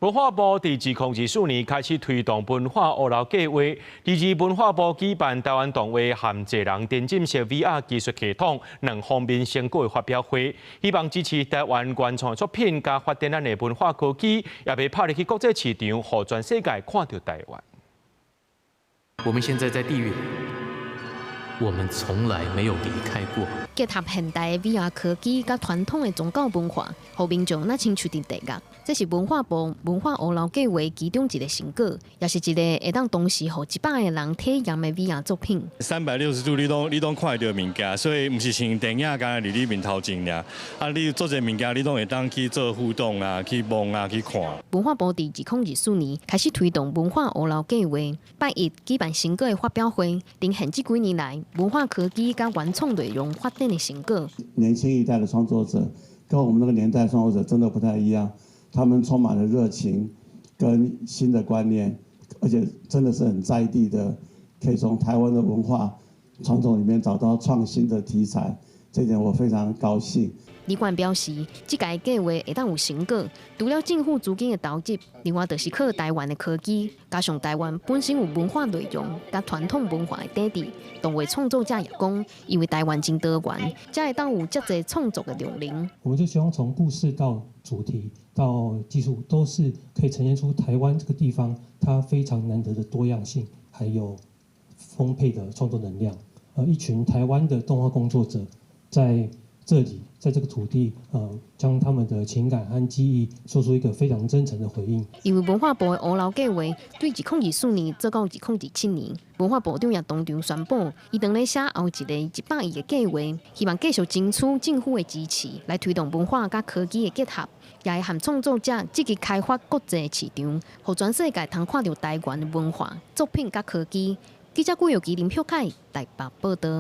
文化部佇2024年開始推動文化烏樓計劃，二二文化部舉辦台灣動畫和坐人沉浸式 VR 技術系統兩方面成果的發表會，希望支持台灣原創作品，佮發展咱的文化科技，也欲拍入去國際市場，予全世界看著台灣。我們現在在地獄，我們從來沒有離開過。結合現代的 VR 科技佮傳統的宗教文化，予民眾若親像佇地獄。這是文化部文化烏樓計劃其中一個成果，也是一個會當同時予100個人體驗的 VR 作品。 360度你攏看會著物件，所以毋是像電影敢若佇你面頭前爾。啊，你做這物件，你攏會當去做互動啊，去摸啊，去看。文化部佇2024年開始推動文化烏樓計劃，拜一舉辦成果的發表會，呈現這幾年來文化科技佮原創內容發展的成果。年輕一代的創作者跟我們那個年代創作者真的不太一樣。他們充滿了熱情跟新的觀念，而且真的是很在地的，可以從台灣的文化傳統裡面找到創新的題材，這點我非常高興。李冠表示，這個計劃會當有成果，除了政府資金的投入，另外就是靠台灣的科技，加上台灣本身有文化內容佮傳統文化的底蘊，動畫創作者也講，因為台灣真多元，才會當有遮濟創作的量能。我們就希望從故事到主題到技術，都是可以呈現出台灣這個地方它非常難得的多樣性，還有豐沛的創作能量。一群台灣的動畫工作者在這裡，在這個土地，將他們的情感和記憶做出一個非常真誠的回應。因為文化部的烏樓計劃對2024年做到2027年，文化部長也當場宣布，伊當咧寫後一個100億的計劃，希望繼續爭取政府的支持，來推動文化佮科技的結合，也會和創作者積極開發國際市場，予全世界通看著台灣的文化作品佮科技。記者顧有吉林票凱台北報導。